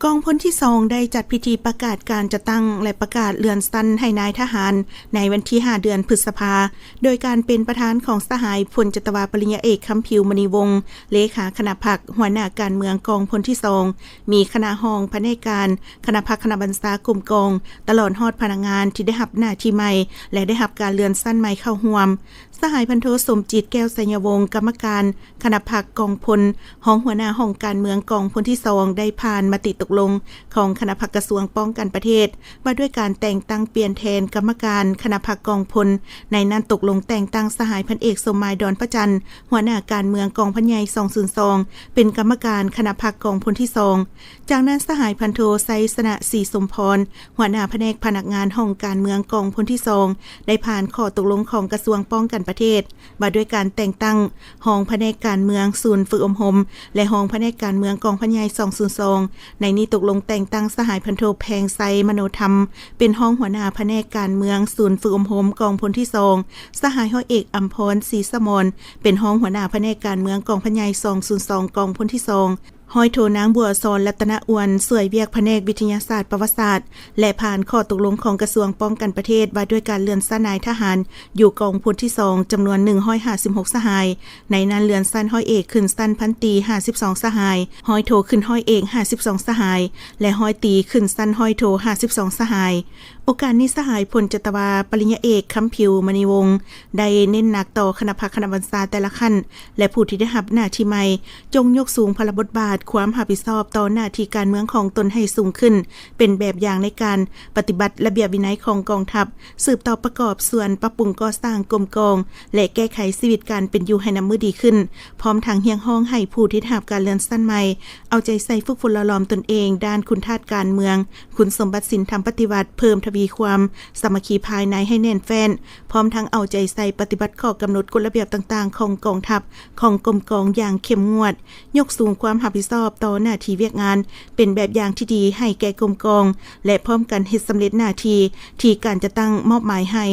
ກອງພົນທີສອງ ໄດ້ຈັດພິທີປະກາດການຈັດຕັ້ງ ແລະ ປະກາດເລື່ອນຊັ້ນໃຫ້ນາຍທະຫານ ໃນວັນທີຫ້າ ເດືອນພຶດສະພາ ໂດຍການເປັນປະທານຂອງສະຫາຍພົນຈັດຕະວາປະລິນຍາເອກ ຄຳຜິວ ມະນີວົງ ເລຂາຄະນະພັກ, ຫົວໜ້າການເມືອງກອງພົນທີສອງ, ມີຄະນະຮອງພະແນກການ, ຄະນະພັກຄະນະບັນຊາກົມກອງ, ຕະຫຼອດຮອດພະນັກງານທີ່ໄດ້ຮັບໜ້າທີ່ໃໝ່ ແລະ ໄດ້ຮັບການເລື່ອນຊັ້ນໃໝ່ເຂົ້າຮ່ວມ. ສະຫາຍພັນໂທ ສົມຈິດ ແກ້ວໄຊຍະວົງ ກຳມະການຄະນະພັກກອງພົນ, ຮອງຫົວໜ້າຫ້ອງການເມືອງກອງພົນທີສອງ ໄດ້ຜ່ານມະຕິຕົກລົງຂອງຄະນະພັກກະຊວງປ້ອງກັນປະເທດ ວ່າດ້ວຍການແຕ່ງຕັ້ງປ່ຽນແທນກຳມະການຄະນະພັກກອງພົນ. ໃນນັ້ນຕົກລົງແຕ່ງຕັ້ງສະຫາຍພັນເອກ ສົມໝາຍ ດອນພະຈັນ ຫົວໜ້າການເມືອງກອງພັນໃຫຍ່ສອງສູນສອງ ເປັນກຳມະການຄະນະພັກກອງພົນທີສອງ. ຈາກນັ້ນສະຫາຍພັນໂທ ໄຊຊະນະ ສີສົມພອນ ຫົວໜ້າພະແນກພະນັກງານຫ້ອງການເມືອງກອງພົນທີສອງ ໄດ້ຜ່ານຂໍ້ຕົກລົງຂອງກະຊວງປ້ອງກັນປະເທດ ວ່າດ້ວຍການແຕ່ງຕັ້ງຮອງພະແນກການເມືອງສູນຝຶກອົບຮົມ ແລະ ຮອງພະແນກການເມືອງກອງພັນໃຫຍ່ສອງສູນສອງ. ໃນນີ້ຕົກລົງແຕ່ງຕັ້ງສະຫາຍພັນໂທ ແພງໄຊ ມະໂນທຳ ເປັນຮອງຫົວໜ້າພະແນກການເມືອງສູນຝຶກອົບຮົມກອງພົນທີສອງ, ສະຫາຍຮ້ອຍເອກ ອຳພອນ ສີສະໝອນ ເປັນຮອງຫົວໜ້າພະແນກການເມືອງກອງພັນໃຫຍ່ສອງສູນສອງ ກອງພົນທີສອງ, ຮ້ອຍໂທ ນາງ ບົວສອນ ລັດຕະນະອວນ ຊ່ວຍວຽກພະແນກວິທະຍາສາດປະຫວັດສາດ ແລະ ຜ່ານຂໍ້ຕົກລົງຂອງກະຊວງປ້ອງກັນປະເທດ ວ່າດ້ວຍການເລື່ອນຊັ້ນນາຍທະຫານ ຢູ່ກອງພົນທີສອງ ຈຳນວນໜຶ່ງຮ້ອຍຫ້າສິບຫົກສະຫາຍ. ໃນນັ້ນເລື່ອນຊັ້ນຮ້ອຍເອກຂຶ້ນຊັ້ນພັນຕີຫ້າສິບສອງສະຫາຍ, ຮ້ອຍໂທຂຶ້ນຮ້ອຍເອກຫ້າສິບສອງສະຫາຍ ແລະ ຮ້ອຍຕີຂຶ້ນຊັ້ນຮ້ອຍໂທຫ້າສິບສອງສະຫາຍ. ໂອກາດນີ້ສະຫາຍພົນຈັດຕະວາປະລິນຍາເອກ ຄຳຜິວ ມະນີວົງ ໄດ້ເນັ້ນໜັກຕໍ່ຄະນະພັກຄະນະບັນຊາແຕ່ລະຂັ້ນ ແລະ ຜູ້ທີ່ໄດ້ຮັບໜ້າທີ່ໃໝ່ ຈົ່ງຍົກສູງພາລະບົດບາດ, ຄວາມຮັບຜິດຊອບຕໍ່ໜ້າທີ່ການເມືອງຂອງຕົນໃຫ້ສູງຂຶ້ນ, ເປັນແບບຢ່າງໃນການປະຕິບັດລະບຽບວິໄນຂອງກອງທັບ, ສືບຕໍ່ປະກອບສ່ວນປັບປຸງກໍ່ສ້າງກົມກອງ ແລະ ແກ້ໄຂຊີວິດການເປັນຢູ່ໃຫ້ນັບມື້ດີຂຶ້ນ, ພ້ອມທັງຮຽກຮ້ອງໃຫ້ຜູ້ທີ່ໄດ້ຮັບການເລື່ອນຊັ້ນໃໝ່ ເອົາໃຈໃສ່ຝຶກຝົນຫຼໍ່ຫຼອມຕົນເອງດ້ານຄຸນທາດການເມືອງ, ຄຸນສົມບັດສິນທຳປະຕິວັດ, ເພີ່ມທະວີຄວາມສາມັກຄີພາຍໃນໃຫ້ແໜ້ນແຟ້ນ, ພ້ອມທັງເອົາໃຈໃສ່ປະຕິບັດຂໍ້ກຳນົດກົດລະບຽບຕ່າງໆຂອງກອງທັບ, ຂອງກົມກອງຢ່າງເຂັ້ມງວດ, ຍົກສູງຄວາມຮັບຜິດຊອບຕໍ່ໜ້າທີ່ວຽກງານ, ເປັນແບບຢ່າງທີ່ດີໃຫ້ແກ່ກົມກອງ ແລະ ພ້ອມກັນເຮັດສຳເລັດໜ້າທີ່ທີ່ການຈັດຕັ້ງມອບໝາຍໃຫ້.